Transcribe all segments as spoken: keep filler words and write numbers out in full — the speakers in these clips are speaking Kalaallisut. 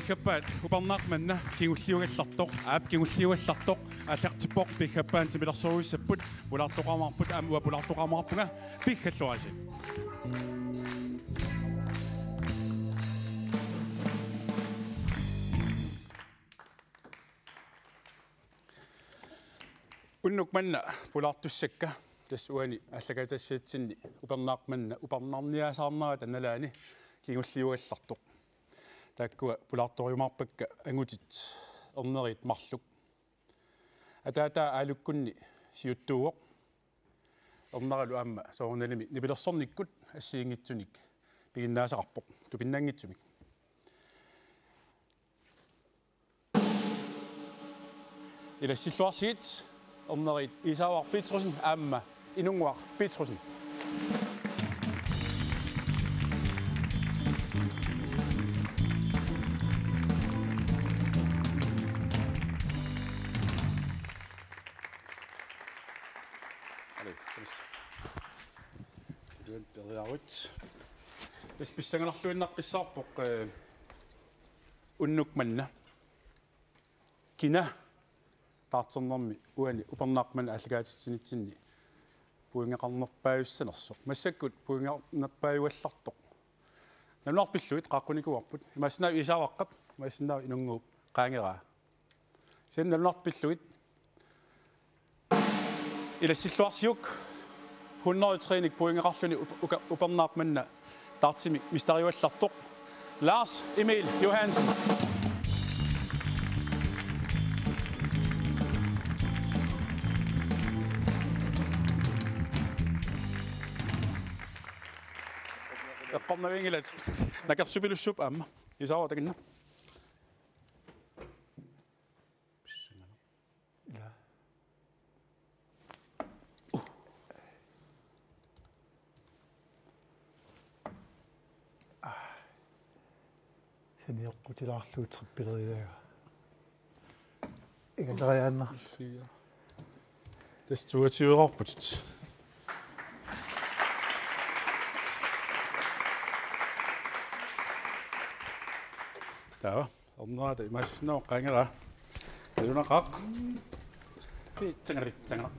Piggappaat upernaaq manna kingulliugallartoq, aap kingulliugallartoq, aallartippoq, piggappaat timilersorujussuupput, pulaartoqarumaarput, aamma uanga pulaartoqarumaarpunga, piggalluarisi. Unnuk manna pulaartussakka, tassa uani aallakaatitassatsinni upernaaq manna, upernaarniasaarnerata nalaani kingulliugallartoq. Taakkua pulaartorumaarpakka angutit erneriit marluk. Ataataa Aalukkunni siuttuuvoq. Erneralu aamma soorunalimi nipilersornikkut assigiinngitsunik piginnaasaqarpoq tupinnanngitsumik. Ilassilluarsigit, erneriit Isaavaq Petrussen aamma Inunnguaq Petrussen. Hallo, tjeneste. Tuen periarut. Tassa pissanganarluinnaqqissaarpoq, eh, unnuk manna. Kina darternermi uani upernaaq manna aallakaatitsinitsinni pointeqarnerpaajussanersoq. Massakkut pointeqarnerpaajugallartoq. Nalunaarpillugit qaaqqunikuuarput. Imaassinnaavoq Isaavaqqap, imaassinnaavoq Inunnguup qaangeraa. Kisianni nalunaarpillugit. Ilassilluarsiuk hundrede og tre-nik pointeqarluni up-, uka-, upernaaq manna dartimi mesteriugallartoq Lars Emil Johansen. Eqqornavianngilat, nakersupilussuup aamma. Isaavaq takanna. Ila. Aa. Sanioqqutilaarlugu trippeleriaaga. Ingaleriaannaq. Fire. Tassa toogtyveqarputit. Taava. Ornerata imaassinnaavoq qaangeraa. Nalunaqaaq. Pitsangara, pitsangara.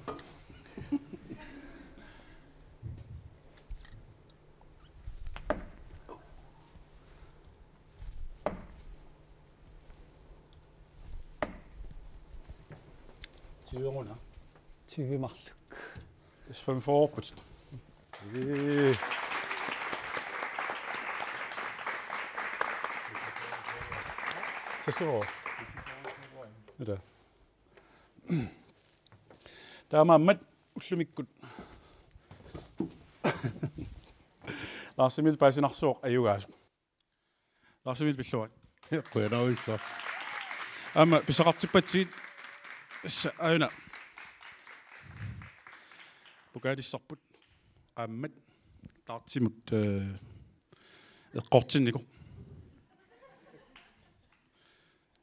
Tyvemuna. Tyve marluk. Tassa femogfyrreorput. Ee. Sassuo. Ila. Taamaammat ullumikkut. Lars Emil paasinarsuaq ajugaasoq. Lars Emil pilluarit. Qujanarujussuaq. Aamma pisaqartippatsigit tassa aajuna. Pokaalissarput qaammat dartimut, eh, eqqortinnikoq.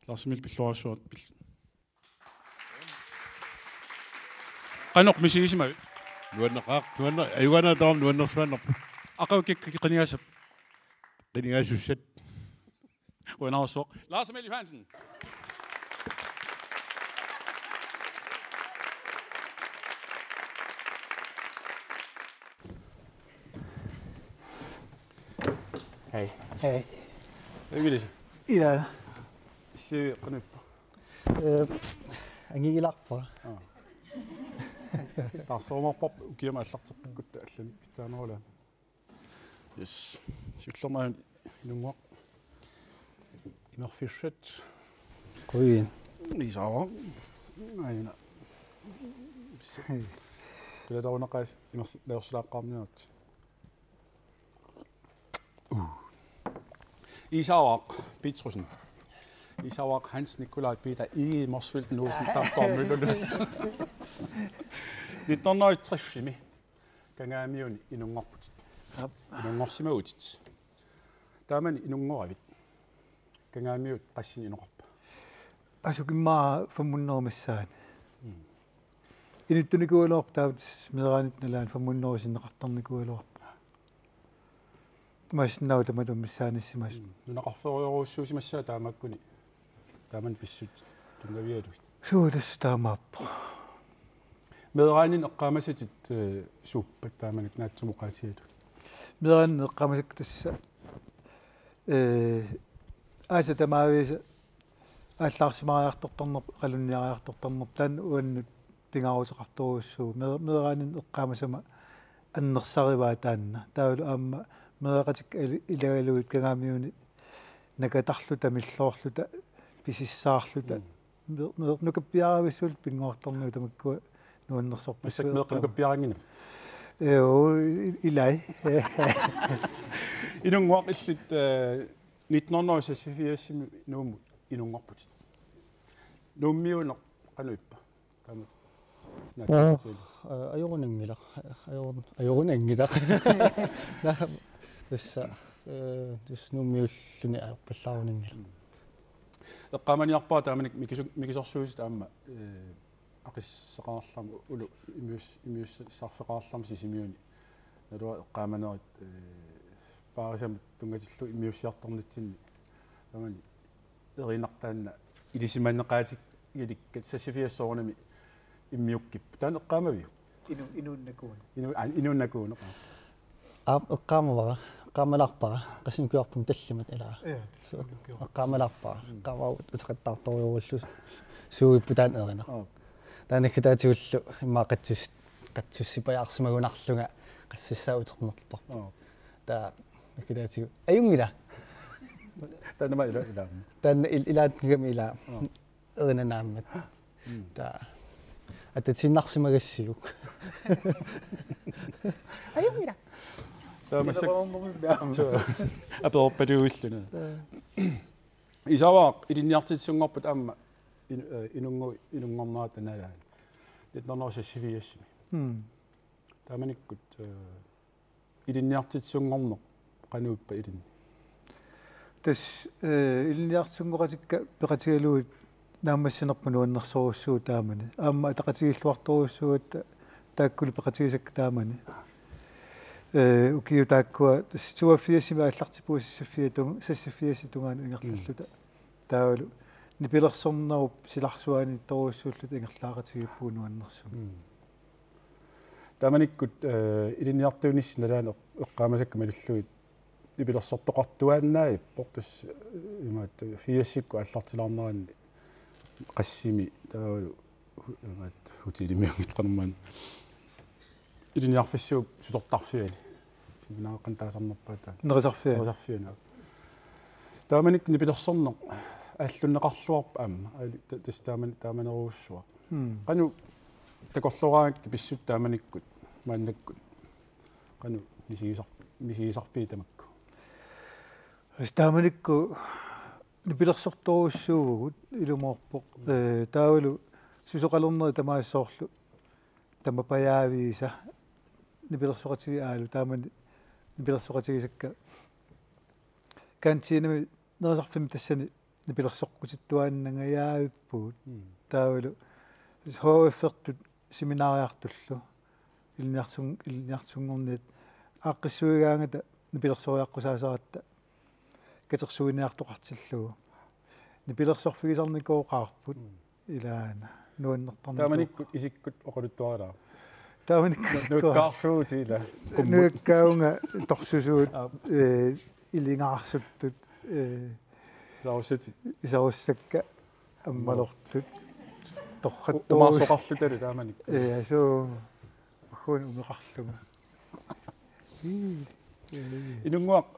Lars Emil pilluarissuaq pil-, Qanoq misigisimavit? Nuanneqaaq, nuanne-, ajugaanaa tamarmi nuannersuaannarpoq. Aqagu kikkut qinigassap? Qinigaassutissat. Qujanarsuaq. Lars Emil Johansen. Hej. Hej. Hej, Willis. Ila. Si qanippa. Eh, angigilaarpara. Aa. Taarserumaarparput ukiamut aallarteqqikkutta allanik pitsaanerulaamik. Yes. Siullermik aajuna Inunnguaq. Imerfissat. Qujan. Isaavaq. Aajuna. Hej. Qilataarunaqaasi imersi-, najorsilaaqqaarniaritsi. Isaavaq Petrussen. Isaavaq Hans Nikolaj Peter Egede Motzfeldt Nuusen Damgaard Møller. Nitten hundrede og tres-imi Kangaamiuni inunngorputit. Aap. Inunngorsimavutit. Taamani inunngoravit. Kangaamiut qassinik inoqarpa? Asukimmara fem hundrede missaani. Mm. Inuttunikuugaluarpoq taava meeraanitta nalaani fem hundrede sinneqartarnikuugaluarpoq. imaassinnaavoq tamatuma missaanissimasut. Mm. Nunaqarfeerujorujussuusimassaaq taamaakkuni. Taamani pissutsit tunngavigalugit. Suu, tassa taamaappoq. Meeraaninni eqqaamasatit, eh, suuppat taamani naatsumik oqaatigalugit? Meeraaninni eqqaamasakka tassa, eh, aasaq tamaavisa aallaarsimariartortarnerput, qalunniariartortarnerput, taanna uannut pingaaruteqartorujussuuvoq. Mee-, meeraaninni eqqaamasama annersarivaa taanna. Taavalu aamma meeraqatikka ili-, ilagalugit Kangaamiuni nakatarluta, milloorluta, pisissaarluta. Mm. Mee-, mee-, nukappiaravissuulluta pinnguartarnagu tamakkua nuannersorpassuit. Massakkut meeqqat nukappiaraanngillat? Joo, i-, ilai. Inunnguaq, illit, eh, nitten hundrede og seksogfirsimi Nuummut inunnguarputit. Nuummiuneq qanoq ippa? Taama. Naa, aa, taama. Aa, ajorunanngilaq. Ajorun-, ajorunanngilaq. Naa, tassa, eh, tassa Nuummiulluni ajorpallaarunanngilaq. Mm. Eqqaamaniarpara taamani mikisu-, mikisorsuutit aamma, eh, aqisseqarlama ulu immius-, immiussarfeqarlama Sisimiuni. Naluara eqqaamanerit, eh, paarisamut tunngatillugu immiussiartornitsinni. Taamani erinartoq taanna ilisimaneqaatigilikka seksogfirs soorunami immiukkippoq. Taanna eqqaamaviuk? Inu-, inuunnakuuneq. Inu-, aa, inuunnakuuneq, aa. Aap, eqqaamavara. Eqqaamalaarpara. Qassinukkiorpunga tallimat ilaa. Ja, suu, qassinukkiorpunga. Eqqaamalaarpara. Mm. Eqqaamavara uteqattaartorujussuuvoq. Suuipput taanna erinaq. Aap. Taanna kitaatsigullu immaqa qatsus-, qatsussipajaarsimagunarlunga qassissaa uternerparput. Aap. Taava kitaatigut. Ajunngilaq. Taanna ma ila, ila. Taanna il-, ilaanngami ilaa. Aap. Erinanaammat. Mm. Taava. Atatiinnarsimagassiuk. Ajunngilaq. Taava massakkut. Ilaanngami. Suu. Aperuppalugilluni. Aa. Isavaq, ilinniartitsisunngorput aamma in-, eh, inunngu-, inunngornerata nalaani. Nitten hundrede og seksogfirsimi. Mm. Taamanikkut, eh, ilinniartitsisunngorneq qanoq ippa ilinni? Tassa, eh, ilinniartitsisunngoqatikka peqatigalugit naammassinerput nuannersorujussuuvoq taamani. Aamma ataqatigiilluartorujussuugatta taakkulu peqatigisakka taamani. Eh, ukiut taakkua tassa toogfirsimi aallartippugut seksogfirs tung-, seksogfirsip tungaanut ingerlalluta. Mm. Taavalu nipilersornerup silarsuaniittorujussuulluta ingerlaaqatigiippugut nuannersumik. Mm. Taamanikkut, eh, ilinniartuunissi nalaani eq-, eqqaamasakka malillugit nipilersortoqartuaannaavippoq tassa, eh, imaattoq firsikkut aallartilaarneranni qassimi taavalu hu-, imaattoq hotelimiunngitsoq qanormaanna. Ilinniarfissuup sutortarfiani. Siminaaqqan taasarnerpaat taanna. Nerisarfiani. Nerisarfiani. Taamanikkut nipilersorneq aallunneqarluarpoq aamma. Aali-, ta-, tassa taaman-, taamanerujussuaq. Mm. Qanoq takorloraangakkit pissutsit taamanikkut maannakkut? Qanoq misigisar-, misigisarpigit tamakku? Tassa taamanikkut nipilersortorujussuuvugut ilumoorpoq. Mm. Eh, taavalu susoqalernerit tamaasa soorlu tamapajaaviisa nipilersoqatigiit aalu taamani nipilersoqatigisakka kantiinami nerisarfimmi tassani nipilersoqqutittuaannangajaavippugut. Mm. Taavalu H F-ertut seminariartullu ilinniartitsun-, ilinniartitsisunngorniat aaqqissuigaangata nipilersoriaqqusaasaratta katersuiniartoqartillugu. Nipilersorfigisarnikooqaarput. Mm. Ilaana nuannertarnikuuvoq. Taamanikkut isikkut oqaluttuaralaa? Taamanikkut isikkut. Nuakkaarsuuvutit ilaa? Qummut. Nuakkaavunga torsusuut, aap, eh, ilingaarsuttut, eh, isarussatit. Isarussakka ammalortut. Torrattuus. U-, umaarsoqarlutalu taamanikkut. Eh, suu. Uguuna umeqarlunga. Ii. Inunnguaq,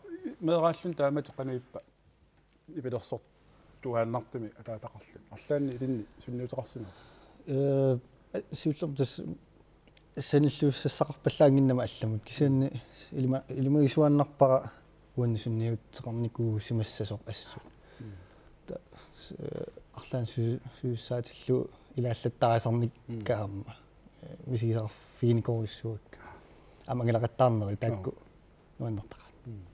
meeraalluni taamatut qanoq ippa nipilersortuaannartumik ataataqarluni? Arlaanni ilinni sunniuteqarsimava? Ee, siullermik tassa sanilliussassaqarpallaannginnama allamut. Kisianni ilima-, ilimagisuaannarpara uani sunniuteqarnikuusimassasoq assut. Mm. Ta-, s-, ee, arlaannik su-, suussaatillugu ilaallattarisarnikka, mm, aamma. Ee, misigisarfiginikoorujussuakka. Aamma angalaqattaarnerit taakku. Joo. Nuannertaqaat. Mm.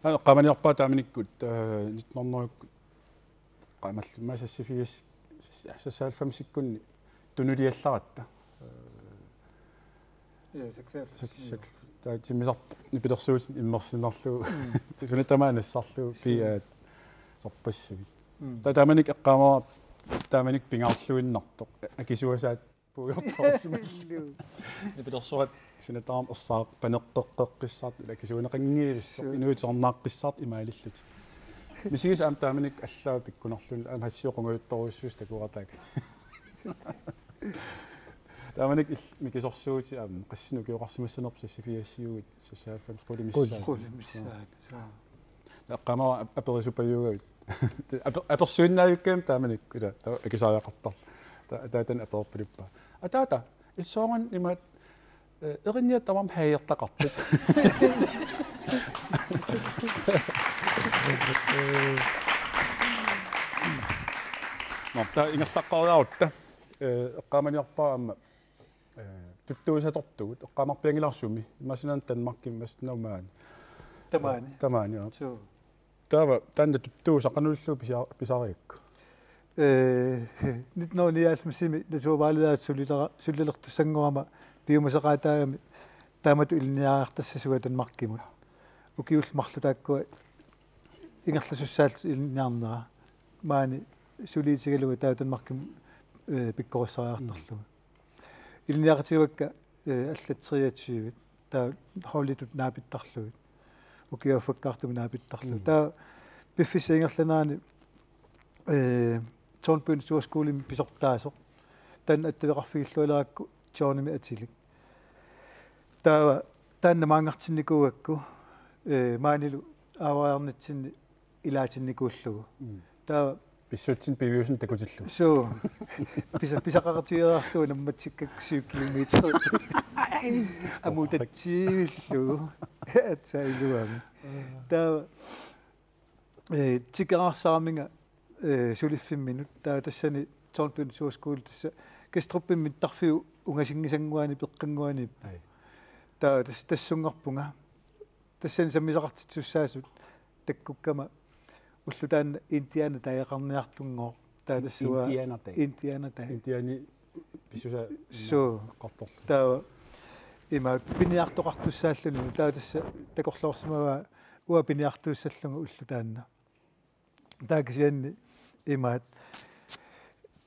Aa, eqqaamaniarpara taamanikkut, eh, nitten hundrede qaamallimmaa seksogfirs, seksoghalvfemsikkunni tunuliallaratta. Eh, ja, seksoghalvfems. Seks-, seks-, Taava timmisartoq nipilersuutit immersinnarlugu. Suna tamaat nassarlugu piaat sorpassuit. Taava taamanikkut eqqaamavara taamanikkut pingaarluinnartoq. Akisuasaat puigortorsimallugu. Nipilersuutit suna tamarmi ersaaq paneqqeqqeqqissaartut akisuuneqanngivissoq inuit soornaaqqissaartut imaalillutik. Misigisat aamma taamanikkut allaat pikkunarluni aamma hassiup qungujuttorujussuusoq takuartaaq. Taamanikkut mikisorsuutit aamma qassinik ukioqarsimassanerput seksogfirsiuguit seksoghalvfems qulit missaat. Qulit missaat. Eqqaamavara aperisupajuugavit. Apersuinnaavikkami taamanikkut ila taava akisariaqartarluni. Taava ataatani aperpalippaa. Ataata, issoorani imaat erinniat tamarmik hagertaqartut. Nå, taava ingerlaqqaariarutta eqqaamaniarpara aamma tuttuusatortugut eqqaamarpianngilara sumi. Imaassinnaavoq Danmarkimi imaassinnaavoq maani. Tamaani. Tamaani, joo. Suu. Taava taanna tuttuusaq qanoq ilillugu pisa-, pisarigakkit? Ee, nitten hundrede nioghalvfemsimi naturvejlederat sulilera-, sulilertussanngorama piumasaqaataagami taamatut ilinniariartassasugut Danmarkimut. Ukiullit marluk taakkua ingerlasussaallutik ilinniarnera. Maani suliitigalugu taava Danmarkimut, ee, pikkorissariartarlugu. Ilinniaqatigivakka, ee, allat treogtyve. Taava holditut naapittarlugit. Ukiuaffakkaartumik naapittarlugit. Taava piffissap ingerlanerani, ee, Tårnby Naturskolemi pisortaasoq. Taanna attaveqarfigillualerakku Johnimik atilik. Taava taanna maanngartinnikuugakku, ee, maanilu aavariarnitsinni ilaatinnikuullugu. Taava pissutsit piviusumik takutillugu. Suu. Pisa-, pisaqaqatigiiaarlugu nammatsikkakku syv kilometer. Amutatsiillugu. Aatsaat iluamik. Taava, ee, tikeraarsaramik, ee, suliffimminut. Taava tassani Tårnby Naturskole tassa Kastrupimi mittarfiup ungasinngisanguani peqqannguani. Ai. Taava tas-, tassunngorpunga. Tassani sammisaqartitsisussaasut takkukkama ulloq taanna Indiana tageqarniartunngooq. Taava tassa uanga Indiana tagi. Indiana tagi. Indiani pissusa. Suu. Qartorlu. Taava ima piniartoqartussaalluni. Taava tassa takorloorsimavaa uanga piniartuussallugu ulloq taanna. Taava kisianni imaat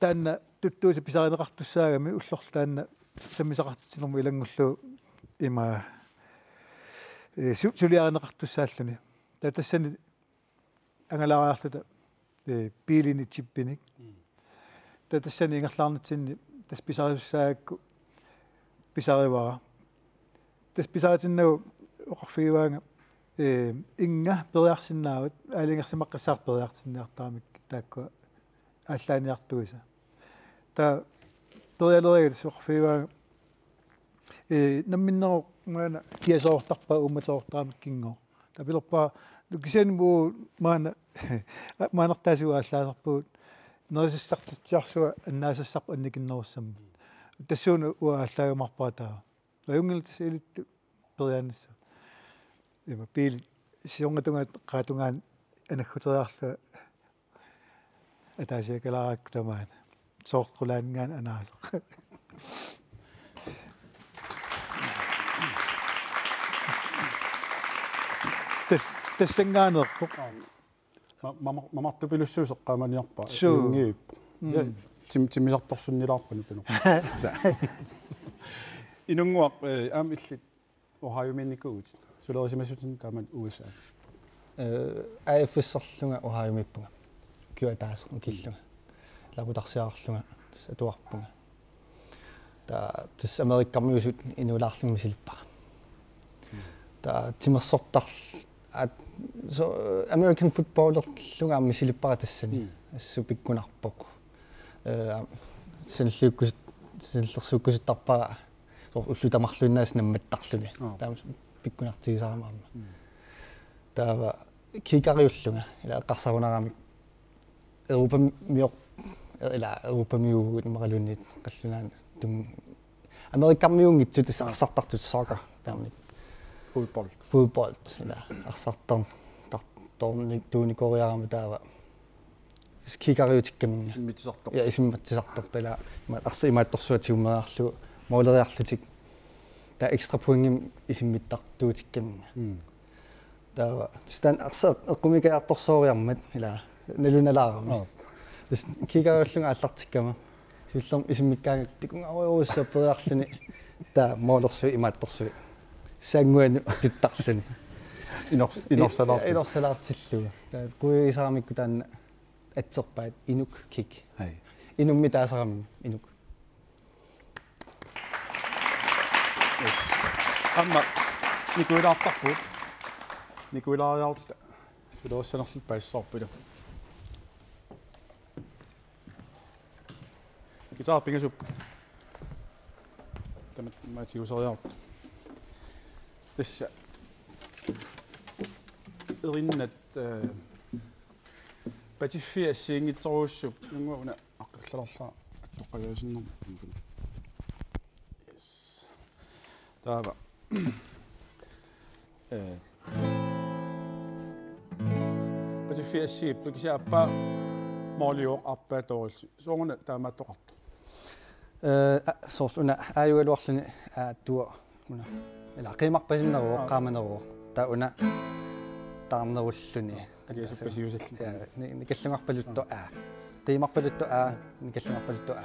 taanna tuttuusaq pisarineqartussaagami ullorlu taanna sammisaqartitsinermut ilanngullugu ima, ee, su-, suliarineqartussaalluni. Taava tassani angalaariarluta, ee, biilinik chipinik. Mm. Taava tassani ingerlaarnitsinni tassa pisarisussaagakku pisarivara. Tassa pisaritinnagu oqarfigivaanga, ee, innga periarsinnaavat, aalajangersimaqqissaartut periarsinniartaramik taakkua aallaaniartuisa. Taava perialeriga tassa oqarfigivaanga, ee, namminneq maanna kiasoortarpaa uummateroortaramikkinngooq. Taava pilerpara, kisianni uagut maanna, maanna taasivut aallaasarpagut, nerisassartitsiarsuaq annaasassarput annikinnerussammat. Tassuuna uanga aallaajumaarpara taava. Ajunngilaq tassa ilittut periaanissaq. Ima biilit siornatungaat qaatungaani anagguteriarlunga ataasiakkalaarakku tamaana. Soorlu qulaaninngaanniit anaasoq. Tas-, tassanngaanneerpoq. Ma-, mama-, mamartupilussuusoq eqqaamaniarpara. Suu. Inunngiippoq. Mm. Ja, tim-, timmisartorsunnilaarpara pino. Inunnguaq, ee, aamma illit Ohiomiinnikuuvutit. Sulerisimasutsinni taamani U S A. Ee, A F S-erlunga Ohiomiippunga. Ukioq ataaseq ukillunga. Laputarsiarlunga tassa atuarpunga. Taava tassa Amerikamiusut inuulaarlunga misilippara. Taava timersortarl-, at-, so, American footballerlunga aamma misilippara tassani. Mm. Assut pikkunarpoq. Ee, sanilliukkusut-, sanillersuukkusuttarpara soorlu ullut tamarluinnaasa nammattarluni. Aa. Taava pikkunartigisarama aamma. Mm. Taava kickeriullunga, ila eqqarsarunaramik Europamioq-, ila Europamiuuvugut immaqaluunniit qallunaanut tun-, Amerikamiuunngitsut tassa arsartartut soccer taamani. Fodbold. Fodbold, ila arsartar-, tar-, toorni-, tuunikoriarama taava. Tassa kickeriutikkaminnga. Isimmitsisartoq. Ja, isimmitsisartoq, ila ma-, arsa imaattorsuaq tigummeriarlugu, måleriarlutik. Taava ekstra pointimik isimmittartuutikkaminnga. Mm. Taava tassa taanna arsaq eqqumiikkajaartorsooriarmat ila nalunalaarami. Aap. Tassa kigaallunga aallartikkama. Siullermik isimmikkaangakkit pikkungaarujussuaq periarluni taava moolersuit imaattorsuit. Sannguanut tuttarluni. Inors-, inorsalaarluni. Inorsalaartillugu. Taava kuisaramikku taanna atserpaat inuk kick. Ai. Inummik taasarami inuk. Yes. Aamma nikuilaartarpugut. Nikuilaariarutta sulerissanerluta paasissavarput. Guitar pingasuupput. Tamatta tiguseriarutta. Tassa. Erinnat, eh, patiffii assigiinngitsorujussuupput. Nunguuna aqqallalerlaa attoqqajaasinnarmi. Yes. Taava. Eh. Patiffii assigiipput kisianni aappaa mooliuvoq aappaa toorillugu. Sooruna taamaattoqartoq? Eh, a-, soorlu una aajugaluarluni aattuaq una. Ila qiimarpasinneruvoq, aap, qaamaneruvoq. Taava una taarnerulluni. Aliasuppasiusalluni. Ja, ni-, nikallungarpaluttoq, aap, aa. Qiimarpaluttoq, aa, aap, nikallungarpaluttoq, aa.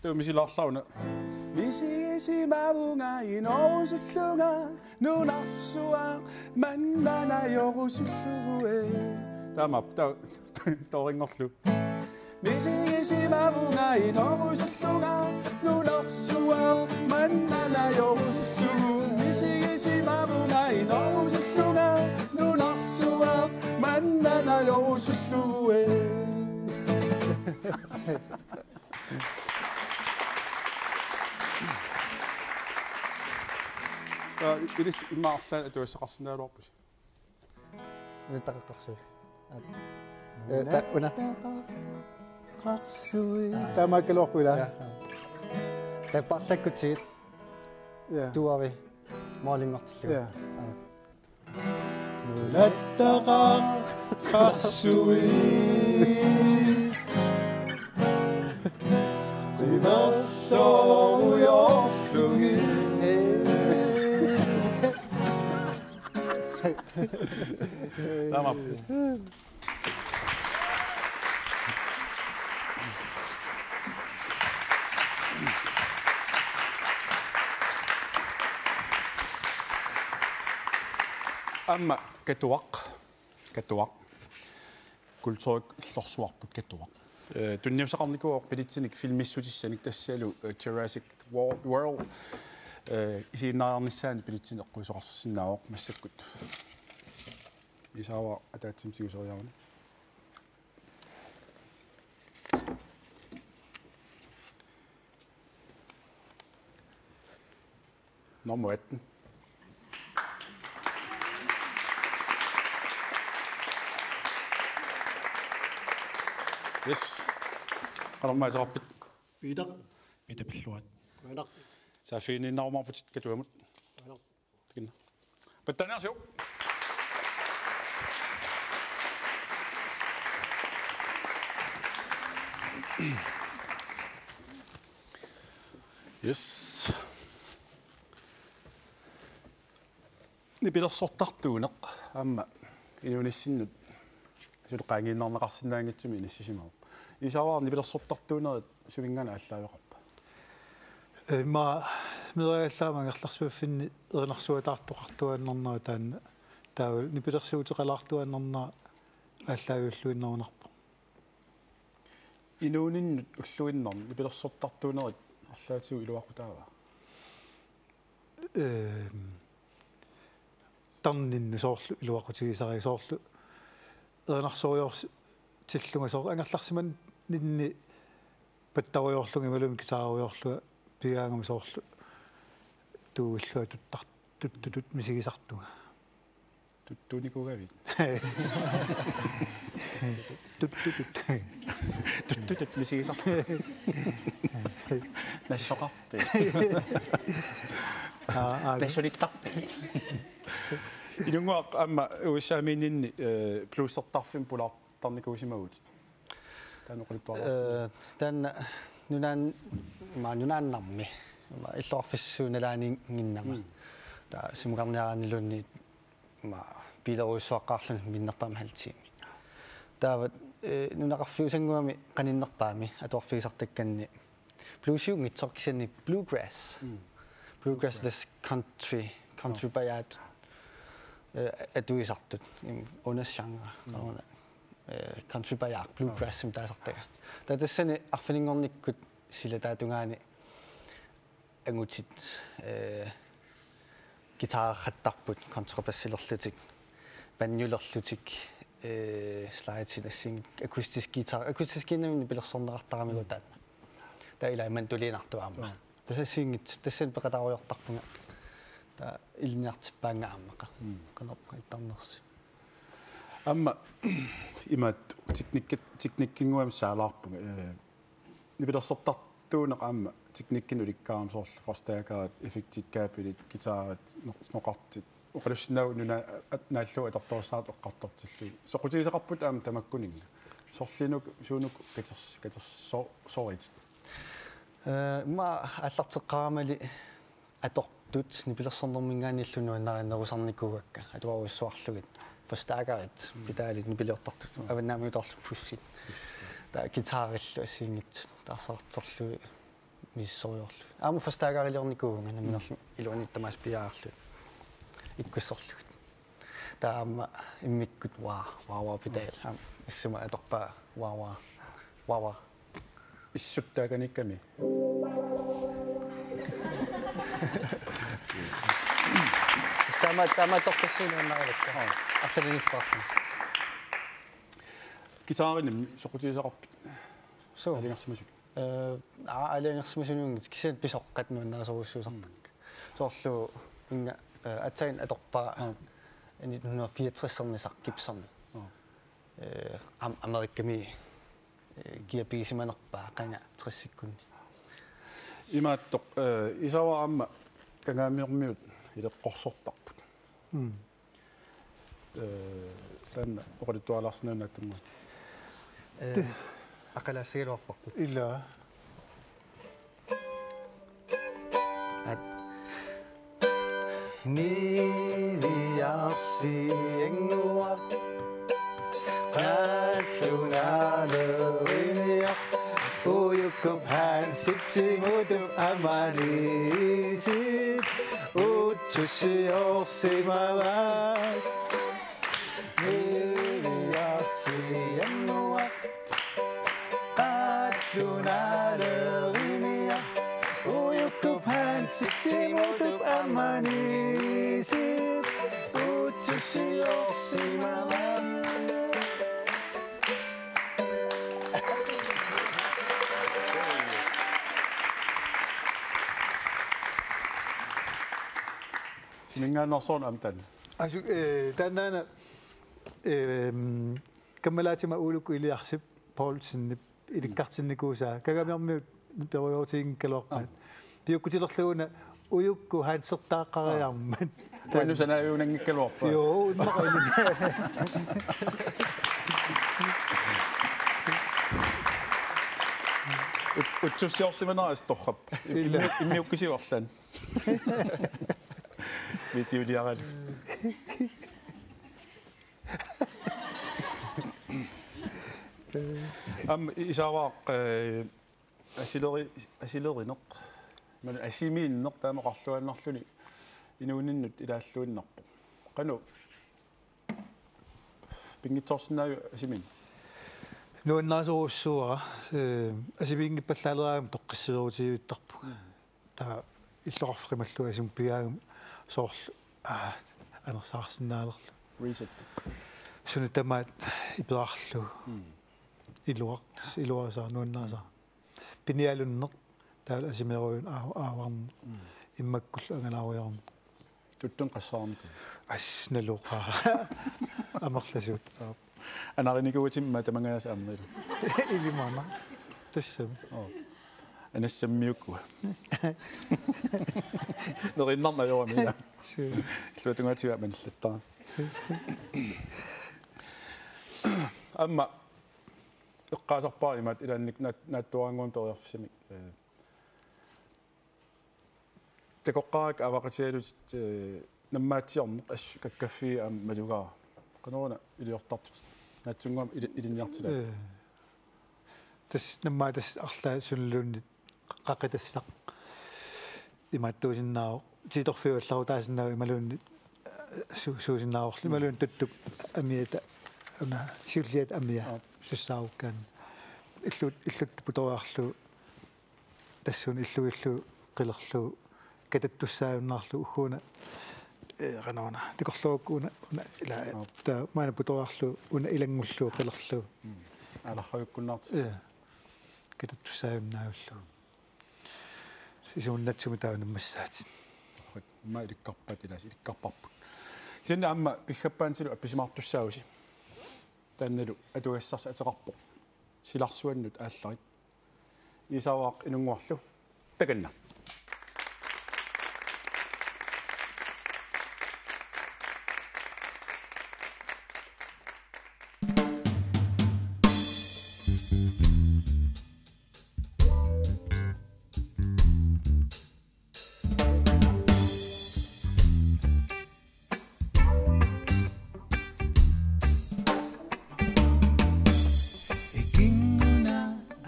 Taava misilaarluni una. Misigisimavunga inorusullunga nunarsuaq mannanajorusullugu. Taamaappoq, taava toorinngorlugu. Misigisimavunga inorusullunga nunarsuaq mannanajorusullugu. Misigisimavunga inorusullunga nunarsuaq mannanajorusullugu. Taa, ilissi immaqa arlaat atugassaqarsinnaagaluarpusi. Nunattaqaqqarsui. Aa. Eh, ta-, una. Qarsui. Taamaakkaluarpoq ila. Ja, aa. Taava paarlakkutsigit. Ja. Tuavi. Moolinngortillugu. Ja. Aa. Nunattaqaqqarsui. Qimerlorujorlugit. Taamaappoq. Aamma Katuaq. Katuaq. Kulturikkut illorsuarput Katuaq. Eh, tunniussaqarnikuuvoq billetsinik filmissutissanik tassalu, eh, Jurassic Wo-, World, eh, isiginnaariarnissaanut billetsinik eqquisoqarsinnaavoq massakkut. Isaava ataatsimik tiguseriaruni. Nummer atten. Yes. Qanormaa iserarpit? Peter. Peter pilluarit. Qujanaq. Saaffiginninnarumaarputit Katuamut. Qujanaq. Takanna. Pattaaniarsiuk. Yes. Nipilersortartuuneq aamma inuunissinnut suli qaangiinnarneqarsinnaanngitsumik inissisimavoq. Isaava nipilersortartuunerit suminngaanniit aallaaveqarpa? Ee, immaqa meeraagallaramik angerlarsimaffinni erinarsuataartoqartuaannarnera taanna taava nipilersuuteqalaartuaannarnera aallaaviulluinnarunarpoq. Inuuninnut ulluinnarni nipilersortartuunerit arlaatigut iluaqutaava? Ehm, tarninnut soorlu iluaqutigisariga soorlu erinarsorujoortillunga soorlu angerlarsimanninni pattarujoorlunga imaluunniit guitariujoorlunga pigaangama soorlu tuuillunga tuttar-, tuttutut misigisartunga. Tuttuunikuugavit? Tuttutut. Tuttutut misigisartunga. Nassoqarpit? Aa, aa. Nassulittarpit? Inunnguaq aamma U S A-miinninni, eh, bluesertarfimmik pulaartarnikuusimavutit. Taanna oqaluttuarlaarsinnaavat. Eh, taanna nunaan-, ma nunaannarmi. Illoqarfissuup nalaaniinnginnama. Mm. Taava simukarniaraanniluunniit ma piilerujussuaqqaarluni minnerpaamik halv time. Taava, eh, nunaqarfiusannguami qaninnerpaami atuarfigisartakkanni bluesiunngitsoq kisianni bluegrass. Mm. Bluegrass, bluegrass. Country, country. Nå. Bajaat. Eh, atuisartut. Im-, undergenre. Mm. Qanoruna. Eh, country bajaat, bluegrass, nå, taasartagaa. Taava tassani arfininngornikkut silataatungaani angutit, eh, guitarerrattarput, kontrabassilerlutik, banjolerlutik, eh, slidit, assigiinngitsut akustisk guitar, akustiskiinnamik nipilersorneqartaramigooq taanna. Taava ilaa mandoliinartoq aamma. Joo. Tassa assigiinngitsut, tassani peqataarujoortarpunga. Taava ilinniartippaannga aamma qa-, mm, qanorpiaq ittarnersoq. Aamma imaattoq teknikki-, teknikkinnguamik saalaarpunga, eh, nipilersortartuuneq aamma teknikkinik ulikkaarami, soorlu forstærkerit, effektikkabilit, guitarit, no-, noqartit. Oqalussinnaavutit nuna-, at-, naallugu atortorissartut eqqartortillugit. Soqutigisaqarputit aamma tamakkuninnga? Sorliinuku suunuku katers-, katerso-, sorit? Eh, immaqa aallarteqqaaramali atortut nipilersornermiingaanniillu nuannarinerusarnikuuakka atuarujussuarlugit. Forstærkerit, mm, pedalit nipiliortartut, mm, avannaamiutoorlugit fuzit. Fuzit. Taava guitarillu assigiinngitsut taarsarterlugit misissorujussuarlugit. Aamma forstærkeriliornikuuvunga nammineerluni iluaniittut tamaasa piareerlugit ikkussorlugit. Taava aamma immikkut wah, wah, wah pedal. Aamma issuma atorpaa wah, wah, wah, wah. Pissutsit taakaniikkami. Taama, taama atorpassuit nuannarilakka. Joo. Arlalinngilluarluni. Guitarinimmi soqutigisaqarpit? Suu. Aalajangersimasut? Eh, aa, aalajangersimasuunngitsoq kisianni pisoqqat nuannarisorujussuusarpakka. Mm. Soorlu uunga, eh, aatsaat atorpaa, joo, nitten hundrede fireogtressernisaq Gibson. Joo. Eh, am-, Amerikami, eh, gear pigisimanerpaa qanga tressikkunni. Imaattoq, eh, Isaava aamma Kangaamiormiut ileqqorsortarput. Mm. Eh, taanna oqaluttualaarsinnaanngitsoq. Eh, aqalaassagaluarparput. Ilaa. At. Niviarsiannguaq qallunaaleriniaq, ujukkup Hansip timutup ammaniisiit utsussiorsimavaat. Niviarsiannguaq qallunaaleriniaq, ujukkup Hansip timutup ammaniisiit utsussiorsimavaat. Siminngaanneersoq aamma taanna. Asu, eh, taannaana, ehm, kammalaatima Uulukku Iliarsip Poulsenip ilikkartinnikuusaa Kangaamiormiut perujoorutiginngikkaluarpaat. Aap. Piukkutilerluguna ujukku Hansertaaqqariarmat. Aap. Uannut sanaajunnanngikkaluarpaa. Joo, immaqa ili. Ut-, utsussiorsimanera astorrap. Ilaa. Immi-, immiukkisiorlan. Videoliaralu. Aamma Isaava, eh, asileri-, asilerineq. Imaluunniit asimiinneq taama oqarluinnarluni inuuninnut ilaalluinnarpoq. Qanoq pinngitsoorsinnaaviuk asimiinneq? Nuannarisorujussuuara, eh, asimiinngippallaaleraangama toqqissiverutigivittarpunga. Mm. Taava illoqarfik qimallugu asimiippigaangama soorlu, aa, anersaarsinnaalerlugu. Reset. Suna tamaat iperarlugu. Mm. Iluar-, iluarisaa, nuannarisaa. Pinialunneq, taavalu asimeerujuneq aa-, aavarneq. Mm. Immakkullu angalaarujoorneq. Tuttunik qassaarnikuuit? As, naluara. Amerlasuut. Aap. Anarinikuugatimmi tamangajaasa amerlilu. Ilimaana. Tassami. Oo. Anassammiukkua. Neriinnarneq ajorami, ilaa. Suu. Illuatungaatigut manillattara. Aamma eqqaasarpara imaattoq ilaanni naat-, naatsuaraannguamik periarfissamik, eh, Takoqqaarakkit avaqqatigalutit, eh, nammaatsiarneq assut kakkaffiit aamma malugaara. Qanoruna iliortartutit? Naatsunnguamik ili-, ilinniartilaat. Eh. Tassa nammaat tassa arlaat sunaluunniit qaqitassaq imaattuusinnaavoq. Tiitorfiup allarutaasinnaavoq imaluunniit, eh, su-, suusinnaavorlu imaluunniit tuttup amiata una siulliata amia. Aap. Sussaarukkaanni. Illu-, illuttut putoriarlugu tassuuna illugillu qilerlugu katattussaajunnaarlugu ugguuna, eh, qanoruna. Takorloorukku una, una ila, aap, taava maanna putoriarlugu una ilanngullugu qilerlugu. Mm. Aalarrajukkunnaartut. Eh. Katattussaajunnaarlugu. Isumannatsumik taava nammassaatit. Aamma ilikkarpat ilaasa ilikkarparput. Kisianni aamma piffappaannilu appisimaartussaavusi. Taannalu atugassarsi ateqarpoq. Silarsuannut aallarit. Iisaavaaq Inunnguarlu. Takanna. Ikinnguna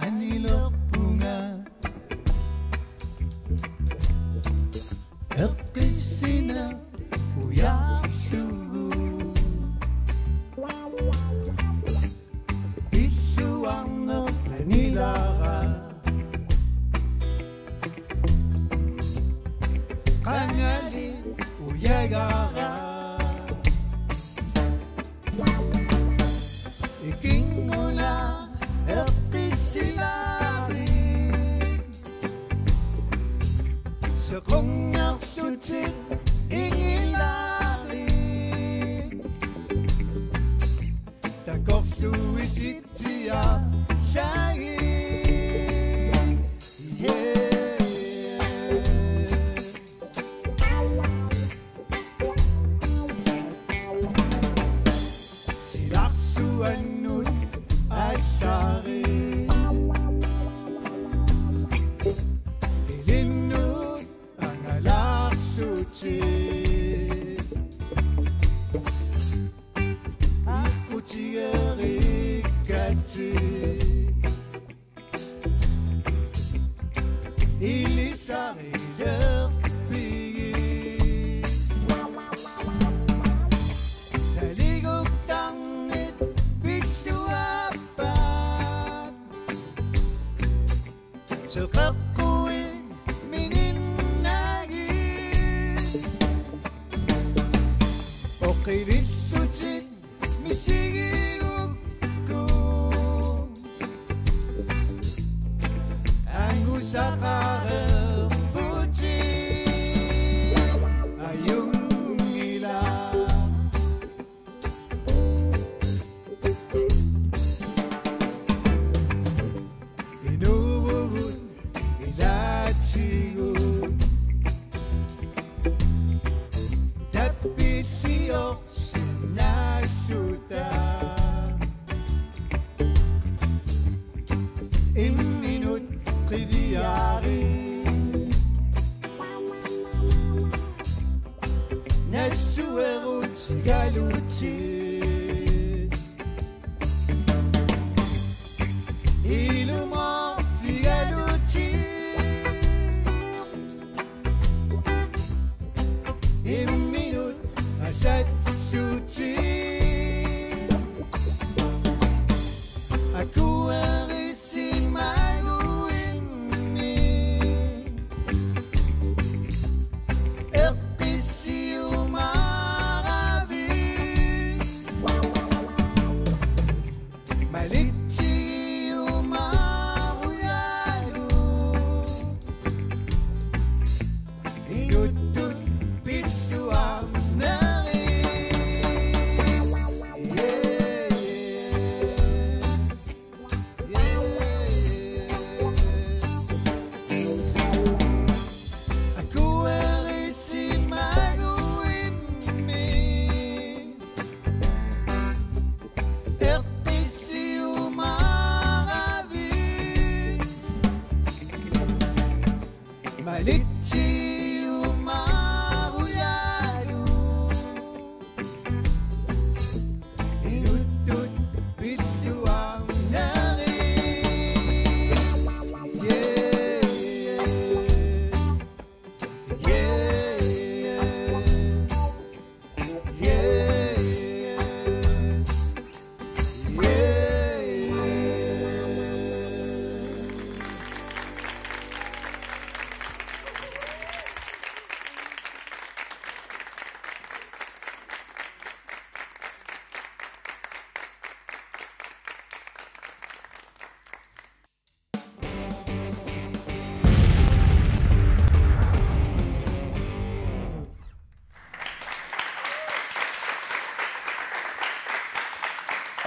anilerpunga eqqissineq ujarlugu. Pilluarneq anilara. Qangali ujagara. Ikinnguna eqqissilaarit. Sequngerlutit ingilaarit. Takorluuisitsiallaagit. Yeah. Silarsuannut aallarit. Ilinnut angalaarlutit. Aqqutigerikkatit. Ilisarilerpigit. Saliguktarnit pilluaappaat. Teqeqquit mininnagit. Oqilillutit misigigukku. Angusaqareerputit ajunngilaq. Inuuvugut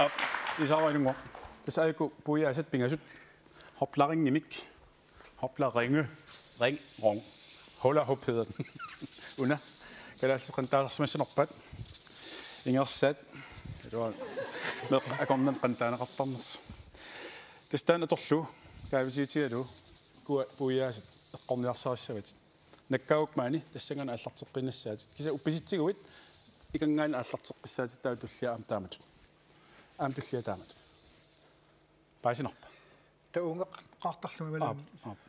Aap, Isaava Ilunngorp. Tassa aajuku puiaasat pingasut. Hopleringemik. Hopleringe. Ring, rong. Hula hoop hedder den. Una. Kalaallisut qantaasarsimassanerpaat. Ingerlaat. Taava meeqqat akornanni qantaaneqartarnersoq. Tassa taanna atorlugu. Kaavitiitigalugu. Ukua puiaasat eqqorniarsarissavatit. Nakkaavut maani tassanngaanniit aallarteqqiinnassaatit. Kisianni uppisitsigut ikanngaanniit aallarteqqissaatit taava tulliani aamma taamatut. Aamma tulliani taamatut. Paasinarpa? Taava uungeqqaartarlunga. Aap, imaluunniit aap.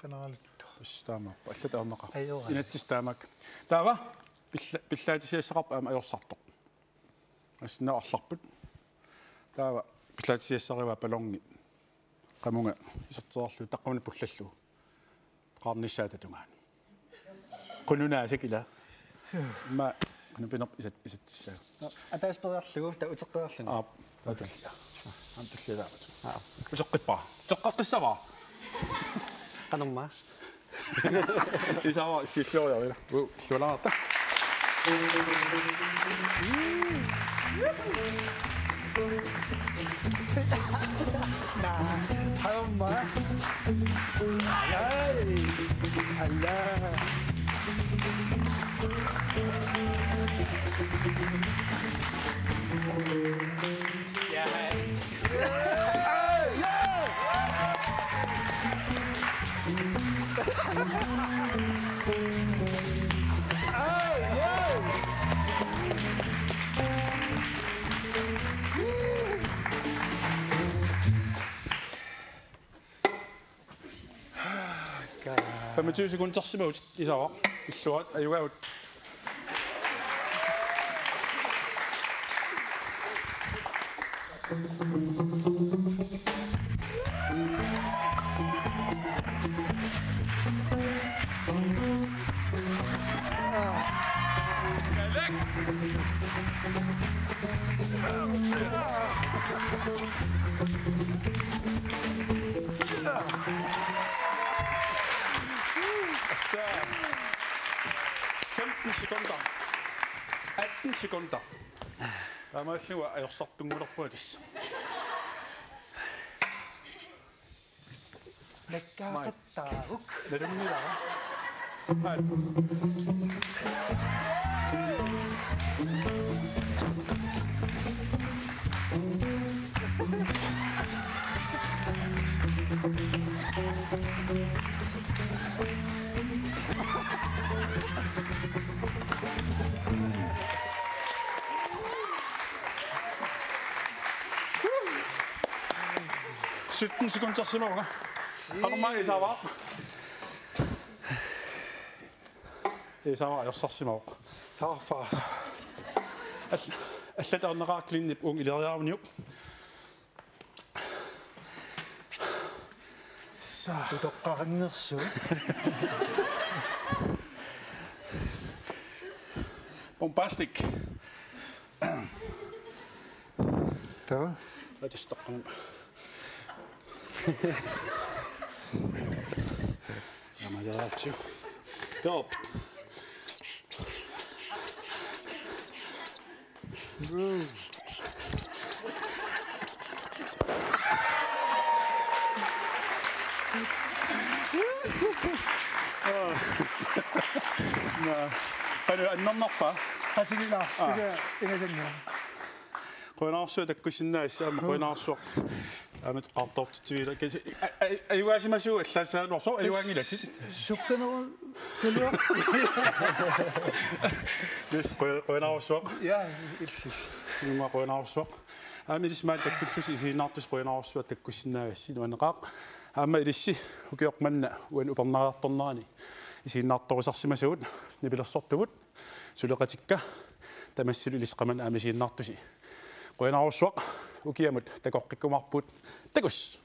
Qanaraluttu. Tassa taamaappoq. Allat ajornaqaaq. Ajornaqaaq. Inatsisit taamaakkami. Taava pilla-, pillaatisiassaqarpoq aamma ajorsartoq. Assinnaavoq arlarput. Taava pillaatisiassarivaa balloni. Qamunga iserteriarlugu taqqamani pullallugu. Qaarnissaata tungaanut. Qununaasaq ila. Immaqa qanoq pinerpoq isat-, isatsissaagut. Ataaseq periarlugu, taava uteqqeriarlugu. Aap, taava tullia. Aamma tullia taamatut. Aap. Uteqqippara. Uteqqaqqissavara. Qanormaa. Isaava siullioriarina. Uu, illualaarta. Naa, qanormaa. Ai, alla. Femogtyve sekundersimavutit, Isaava. Illuarit, ajugaavut. Femten sekunder. Atten sekunder. Taamaallugu ajorsartunngulerpunga tassa. Nakkaaqattaaruk. Nalunngilaq. Aap. Sytten sekundersimavunga. Qanormaa Isaava? Isaava ajorsarsimavoq. Taarfaa. Al-, allat ajornaqaaq, Clintip uunga ileriaruniuk. Sa. Utoqqarinnersu. Bombastic. Taava? Atistoqqan. Sama jaartju. Joo. Naa. Qanoq annernarpa? Qasilila. Aa. Ila, ila sanna. Qujanarsuaq takkussinnaagassi, aamma qujanarsuaq. Aamma qaartoortitsiviila. Kasi, a-, a-, ajugaasimasut allaassagaluarput, ajugaanngilatit. Sukkaneru-, kaluar. Yes, quja-, qujanarsuaq. Ja, illit. Ilumut qujanarsuaq. Aamma ilissi maani takkullusi isiginnaartusi qujanarsuaq takkussinnaagassi, nuanneqaaq. Aamma ilissi ukioq manna uani upernariartornerani isiginnaartorusarsimasagut nipilersortugut. Suleqatikka, tamassilu ilissi qamani aamma isiginnaartusi. Qujanarsuaq, ukiamut takoqqikkumaarpugut. Takuss.